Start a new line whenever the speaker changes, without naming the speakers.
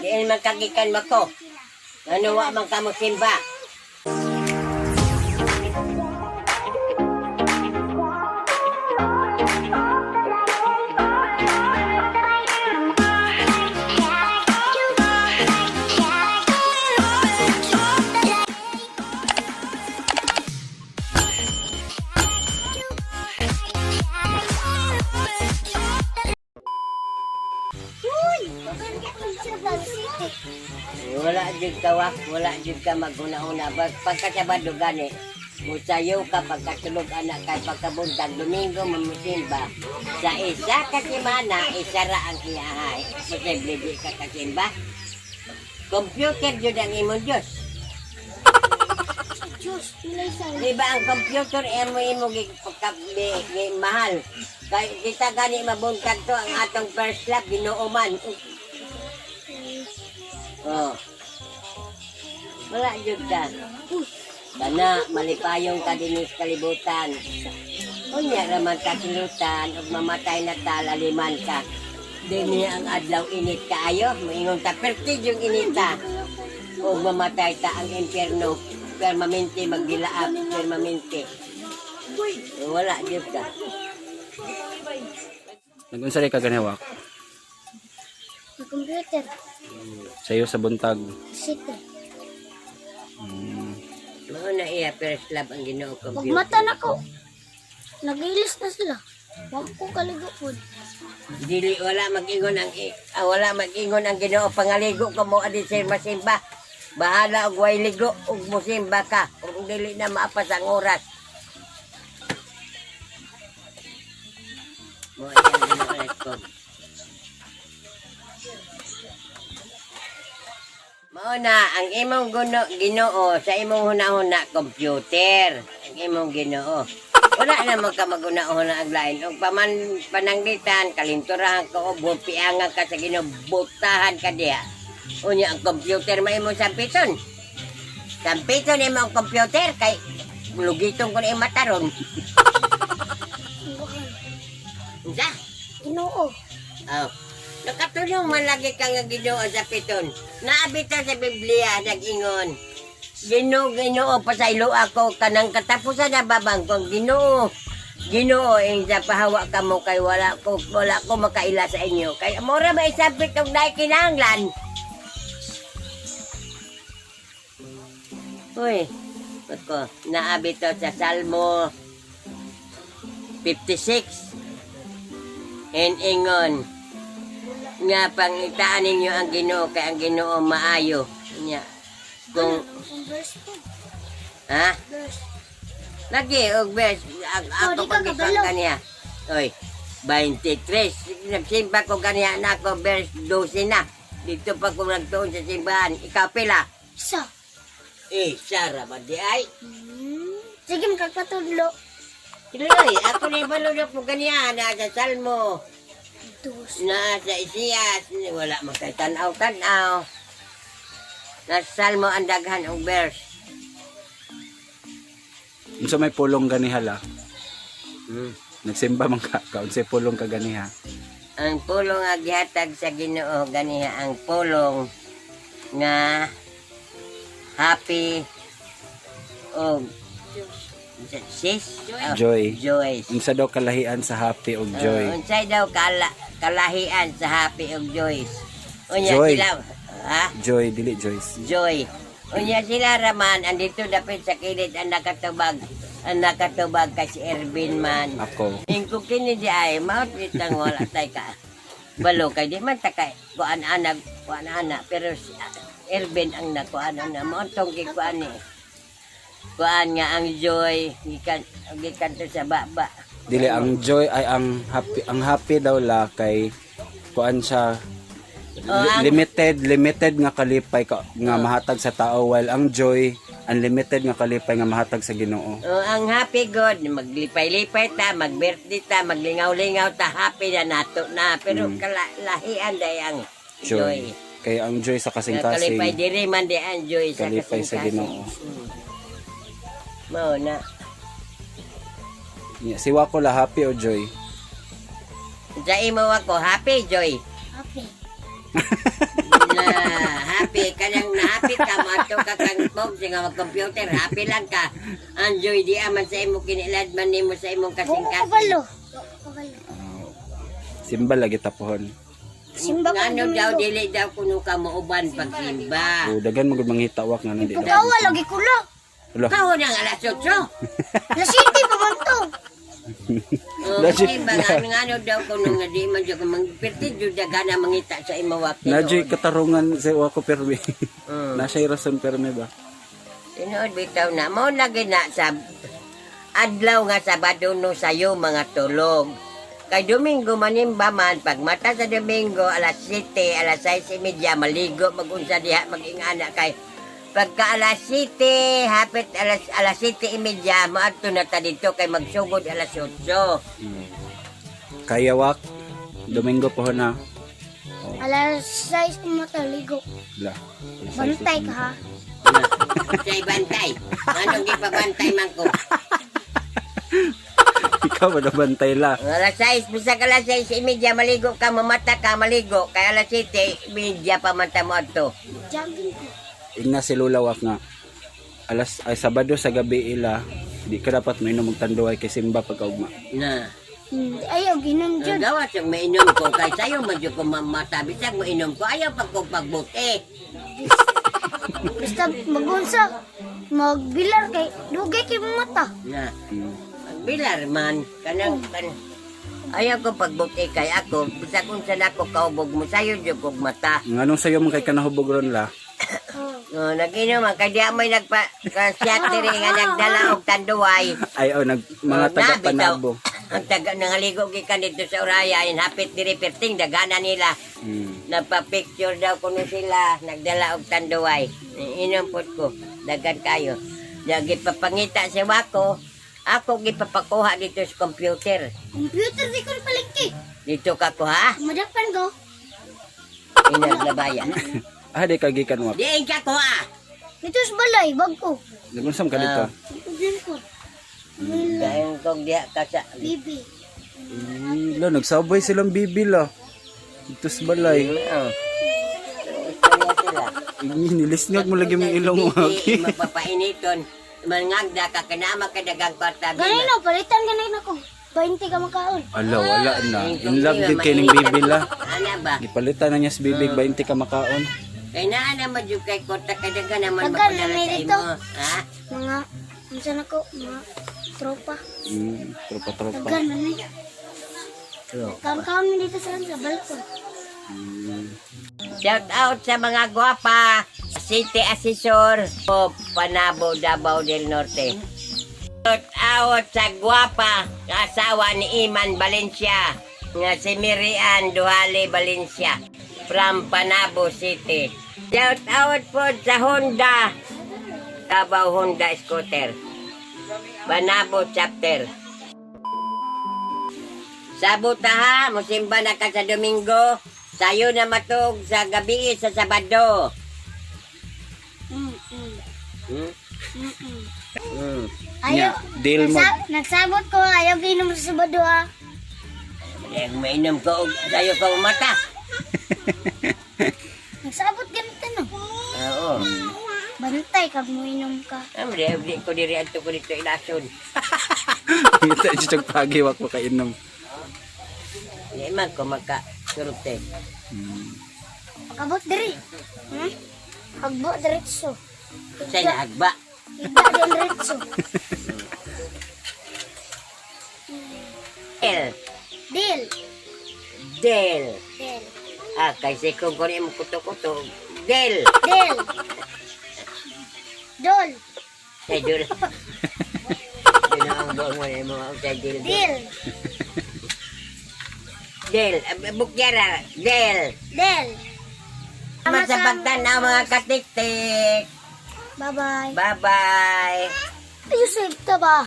Diin man kagikan mako. Ano wa man ka mo simba? Wala jud ka wa, wala jud ka maghuna-huna. Pagkasabado gani, musayo ka pagkatulog anak kay pagkabuntag Domingo mamusimba. Sa isa ka semana, isa ra ang iyahay. Posible di ka kasimba. Computer jud ang imong Diyos.
Diyos, pinaysan.
Di ba ang computer imo imo gi, gi mahal. Kay kita gani mabuntag to ang atong first love Ginoo man. Oh. Wala jud ka. Kana malipayong ka dinhi sa kalibutan. Unya ra man ka silutan ug mamatay na ta laliman ka. Dinhi ang adlaw init kaayo, moingon ta perti yung inita. Ug mamatay ta ang impyerno, permanente maggilaab, permanente. Wala jud ka.
Nag-unsa rin ka ganiwak?
Sa computer.
Sayo sa buntag.
City.
Mao na iya first love ang Ginoo computer.
Pagmata na ko, nagilis na sila. Wag ko kaligo po.
Dili wala mag-ingon ang wala mag-ingon ang Ginoo pangaligo ka mo adi sa masimba. Bahala og way ligo ug musimba ka kung dili na maapas ang oras. Mo ay ang Ginoo ko. Mao na ang imong guno, Ginoo sa imong hunahuna computer. Ang imong Ginoo. Wala naman ka maguna-una ang lain. Og paman pananglitan, kalinturahan ka o bupiangan ka sa Ginoo, butahan ka diha. Unya ang computer maimo sampiton. Sampiton imo ang computer kay lugiton ko na imong mata ron. Unsa?
Ginoo.
Oh. Nakatulong man lagi ka nga Ginoo sa piton. Naabita sa Biblia nag-ingon. Ginoo, Ginoo, pasaylo ako kanang katapusan na babang kong Ginoo. Ginoo, ing sa pahawa ka mo kay wala ko makaila sa inyo. Kay mura ba isabit og dai kinahanglan? Uy, ako, naabito sa Salmo 56. And ingon, nga pangitaan ninyo ang Ginoo kay ang Ginoo maayo. Nya. Kung
Ang verse po.
ha?
Verse.
Lagi og verse
Oh,
ako
di ka
pagkita
kabalo.
kaniya. Oy, 23. Nagsimba ko kaniya na ako verse 12 na. Dito pa ko nagtuon sa simbahan. Ikaw pila?
Isa.
Eh, Sara ba di ay?
Sige, makakatudlo.
Tuloy, ako ni balod ko kaniya na sa Salmo,
Dos.
na sa Isiyas, wala man kay tanaw-tanaw. Nasa Salmo ang daghan og verse.
Unsa may pulong ganiha la?
Hmm.
Nagsimba man ka, ka unsay pulong ka ganiha?
Ang pulong nga gihatag sa Ginoo ganiha ang pulong nga happy og sis. Oh,
Joy.
Joy.
Unsa daw kalahian sa happy og joy?
Unsay daw kalahian sa happy og joy? Unya
Joy.
sila ha?
Joy dili Joyce.
Joy. Unya sila raman andito dapit sa kilid ang nakatubag. Ang nakatubag kay si Ervin man.
Ako.
Ingko kini di ay mao kitang wala tay ka. Balo kay di man ta kay kuan anak, kuan anak pero si Ervin ang nakuan na mao tong gikuan ni. Kuan nga ang joy gikan gikan to sa baba.
Dili ang joy ay ang happy daw la kay kuan siya
Oh, ang-
limited limited nga kalipay ka, nga mahatag sa tao while ang joy unlimited nga kalipay nga mahatag sa Ginoo.
Oh, ang happy God, maglipay-lipay ta, mag-birthday ta, maglingaw-lingaw ta, happy na nato na. Pero kalahian day ang joy.
Joy. Kay ang joy sa
Nga
kasing-kasing
kalipay diri man di ang joy sa
kalipay sa
kasing-kasing.
Ginoo.
Mao na.
Yeah, siwa ko la happy o joy.
Sa imo ako, happy joy.
Happy.
happy kanang na-happy ka moadto ka kang pog nga mag-computer, happy lang ka. Ang joy di man sa imo kinilad man nimo sa imong
Buko
kasingkasing.
kabalo. Buko kabalo.
Simba lagi tapuhon.
Simba ko
Ngano daw
Domingo.
dili daw kuno ka mooban pag simba.
O daghan magud mangita wak nga di.
Pukawa lagi kula.
Wala.
Kaho nang alas 8.
La City pa man to.
Oh, simba ngano ngano daw kuno nga di man jud mangpirti jud dagana mangita sa imo wak.
Nadyo'y katarungan sa wako permi.
Mm.
Nasa rason permi ba?
Tinuod bitaw na mo lagi na sa adlaw nga Sabado no sayo mga tulog. Kay Domingo manimba man pag mata sa Domingo alas 7, alas 6:30 maligo magunsa diha magingana kay pagka alas 7, hapit alas alas 7:30 moadto na ta dito kay magsugod alas 8.
Kaya wak Domingo po na.
Alas 6 mata ligo.
Wala.
Bantay ka ha.
Say bantay. Anong gipabantay man ko?
Ikaw ba na bantay la?
Alas 6, bisag alas 6:30 maligo ka, mamata ka, maligo. Kay alas 7:30 pa man ta moadto.
Jogging ko.
Ingna si Lola wak nga. Alas ay Sabado sa gabi ila di ka dapat mainom og tanduay kay simba pagkaugma.
Na.
Hindi ayaw ginom
Ang
jud.
gawas yung mainom ko kay sayo man jud ko mamata bisag mainom ko ayaw pag ko pagbuti.
Basta magunsa. Magbilar kay dugay kay mata.
Na. Bilar man kanang kan ayaw ko pagbuti kay ako bisag unsa na ko kaubog mo sayo jud kog mata.
Nganong sayo man kay kanahubog ron la?
Oh.
No, naginom man kay di amoy nagpa kasyat diri nga nagdala og tanduay.
Ay oh nag mga
Oh,
taga
na, bitaw.
Panabo.
Ang taga nangaligo gikan dito sa Uraya, in hapit diri perting dagana nila. Nagpa-picture daw kuno sila, nagdala og tanduay. Inom pod ko, dagan kayo. Nagipapangita si Wako, ako gipapakuha dito sa computer.
Computer di ko palengke.
Dito ka ko ha?
Madapan ko.
Inaglabaya.
Ah di ka gikan wak.
Diin ka ko ha?
Dito sa balay bag ko.
Nagunsam ka dito.
Dito ko.
Dahil kong diha ka sa...
Bibi.
Lo nagsabay silang bibi la. Dito sa balay.
Oo. Istorya sila.
Nilisngag mo lagi mong ilong wak.
Bibi, magpapainiton. Mangagda ka, kanama ka dagang kwarta.
Ganino palitan ganino ko. 20 ka makaon.
Ala wala na. In love gid kay ning bibi la.
Ana ba?
Gipalitan na niya sa bibig 20 ka makaon.
Kay naa naman jud kay kwarta kay dagan naman
Dagan
mapadala
na
sa
may
imo.
dito.
Ha?
Mga unsa na ko mga tropa.
Tropa-tropa.
Dagan man ni. Kaon-kaon mi dito sa balkon.
Shout out sa mga gwapa, City Assessor o Panabo, Davao del Norte. Shout out sa gwapa, asawa ni Iman Valencia, nga si Mirian Duhale Valencia from Panabo City. Shout out po sa Honda, Davao Honda Scooter, Panabo Chapter. Sabot na ha, musimba na ka sa Domingo. Sayo na matug sa gabi sa Sabado. Hmm? Hmm.
Ayaw.
Nya, deal mo.
Nagsabot ko ayaw ginom sa Sabado ha.
Eh, mainom ko og sayo ko mata.
Nagsabot ganito no.
Oo.
Bantay kag moinom ka.
Amre, di ko diri adto ko dito ilason.
Kita jud pagi wak makainom.
Di man ko maka surte.
Pagabot diri. Pagbo diretso.
Sa naagba.
Iba din diretso.
El,
Deal.
del.
Deal.
Ah, kay sikong ko ni mo kuto-kuto. Del.
Deal. Dol.
Say dul. Ginaang mo mo sa del.
Deal.
Del, bukyara. Del.
Deal.
Salamat sa pagtanaw mga katiktik.
Bye-bye.
Bye-bye.
Ayun, ta ba?